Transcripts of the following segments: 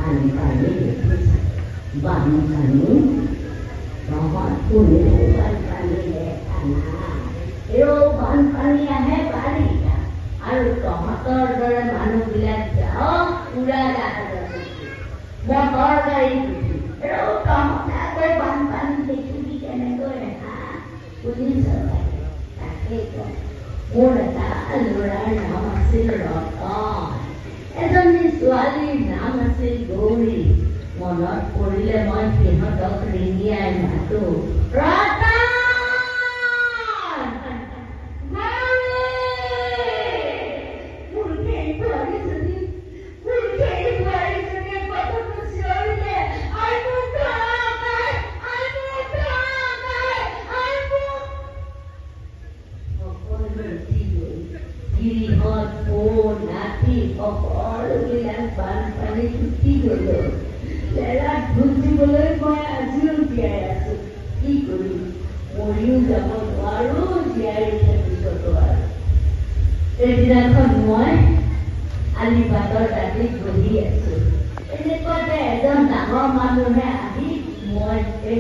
বানপানী দেখিছা? বানপানী? তহঁত কোনেও বানপানী দেখা নাই। এও বানপানী আহে বাৰিষা, আৰু তহঁতৰ দৰে মানুহবিলাক যাওঁ উৰাজাহাজত উঠি, মটৰ গাড়ীত উঠি। এও তহঁতে আকৌ বানপানী দেখিবি কেনেকৈ? হা, শুনিছ চাগে? তাকেই কওঁ, মোৰ এটা ল'ৰাৰ নাম আছিল ৰতন, এজনী ছোৱালীৰ নাম আছিল গৌৰী। মনত পৰিলে মই সিহঁতক ৰিঙিয়াই মাতো, ৰতন, গৌৰী, মোৰ সেই বোৱাৰীজনী, মোৰ সেই বোৱাৰীজনীয়ে কথাটো চিঞৰিলে, আই মোক ধৰক, আই, আই মোক ধৰক, আই, আই মোক। সকলো উঠি গ'ল। গিৰিহঁত, পো, নাতি সকলোবিলাক বানপানীত উঠি গ'ল। লেৰাত ভোট দিবলৈ মই আজিও জীয়াই আছো। কি কৰিম, মৰিও যাব নোৱাৰো, জীয়াইও থাকিব নোৱাৰো। সেইদিনাখন মই আলিবাটৰ দাঁতিত বহি আছো, এনেকুৱাতে এজন ডাঙৰ মানুহে আহি মই এই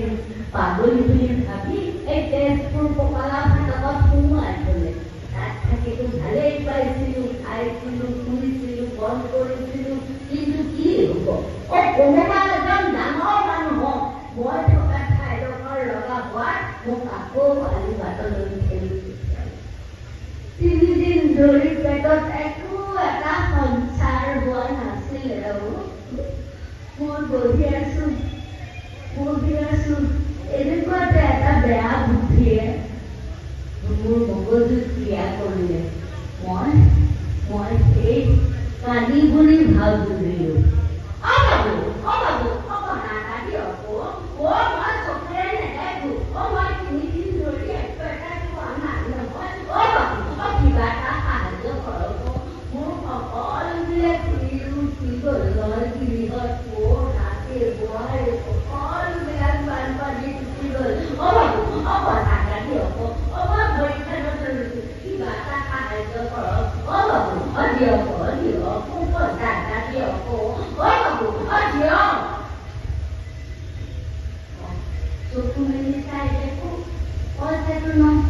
পাগলী বুলি ভাবি এই তেজপুৰ পকালা ফাটকত সোমোৱাই থলে। তাত থাকিতো ভালেই পাইছিলো, খাইছিলো, শুইছিলো, বন কৰিছিলো, কিন্তু কি হ'ব, অ কোনোবা এজন ডাঙৰ মানুহক মই থকা ঠাইডোখৰ লগা হোৱাত মোক আকৌ আলিবাটলৈ ঠেলি পঠিয়ালে। 3 দিন ধৰি পেটত একো এটা সঞ্চাৰ হোৱা নাছিলে। আৰু মই বহি আছো, বহি আছো, এনেকুৱাতে এটা বেয়া বুদ্ধিয়ে মোৰ মগজুত ক্ৰিয়া কৰিলে। মই সেই কানি বুলি ভাও জুৰিলো। অ বাবু, অ বাবু, অ বনা এটা দিয়ক। অ অ মই চকুৰে নেদেখো। অ মই 3 দিন ধৰি একো এটা খোৱা নাই নহয়। অ বাবু, অ কিবা এটা সাহায্য কৰক। অ, মোৰ সকলোবিলাক উঠি গ'ল নহয়। গিৰিহঁত, পো, নাতি, বোৱাৰী সকলোবিলাক বানপানীত উঠি গ'ল। অ বাবু, অ বনা এটা দিয়ক। অ মই ভৰিখনত ধৰিছো, কিবা এটা সাহায্য কৰক। অ বাবু, অ দিয়ক, অ দিয়ক, মোক পইচা এটা দিয়ক। অ অ বাবু, অ দিয়ক। চকু মেলি চাই দেখো পইচাটো নহয়।